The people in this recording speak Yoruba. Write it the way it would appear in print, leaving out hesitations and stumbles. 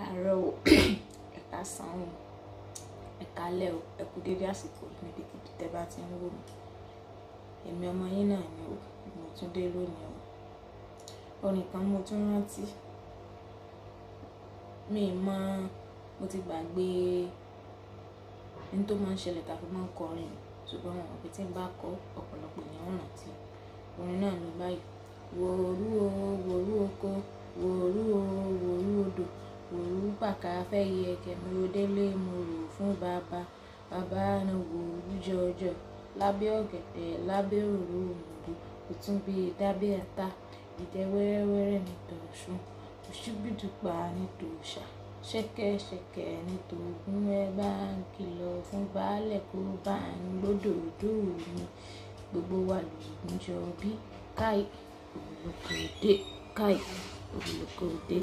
Káàárọ̀ o, ẹ̀ káàsán o, ẹ̀ káalẹ́ o, ẹ kú dédé àsìkò níbikíbi tẹ́ bá ti ń wò mí. Èmi ọmọ yín náà ni o, mo tún dé lónìí o. Orin kan mo tún rántí. Mi mọ̀, mo ti gbàgbé ohun tó máa ń ṣẹlẹ̀ tí a fi máa ń kọ orin, ṣùgbọ́n mo mọ̀ pé tí ń bá kọ, ọ̀pọ̀lọpọ̀ ènìyàn ó rántí. Orin náà ló báyìí. Wòru o, wòru oko, wòru o, wòru odò, wòru pàká fẹ́ yẹ kẹ́, mo délé mo rò fún bàbá. Bàbá náà wòru jọjọ, lábẹ́ ọ̀gẹ̀dẹ̀, lábẹ́ òroǹbó, ó tún gbé dábẹ́ ata. Ìjẹ wẹ́rẹ́wẹ́rẹ́ ní tọ̀ṣún, òṣùbìdùpá ní tòòṣà, ṣẹ̀kẹ̀ṣẹ̀kẹ̀ ní tòògùn. Ẹ bá ń kìlọ̀ fún baálẹ̀ kó bá ń gbódòdó mi. Gbogbo wa lògùn jọ bí. Káì, òlòkòdé, káì, òlòkòdé.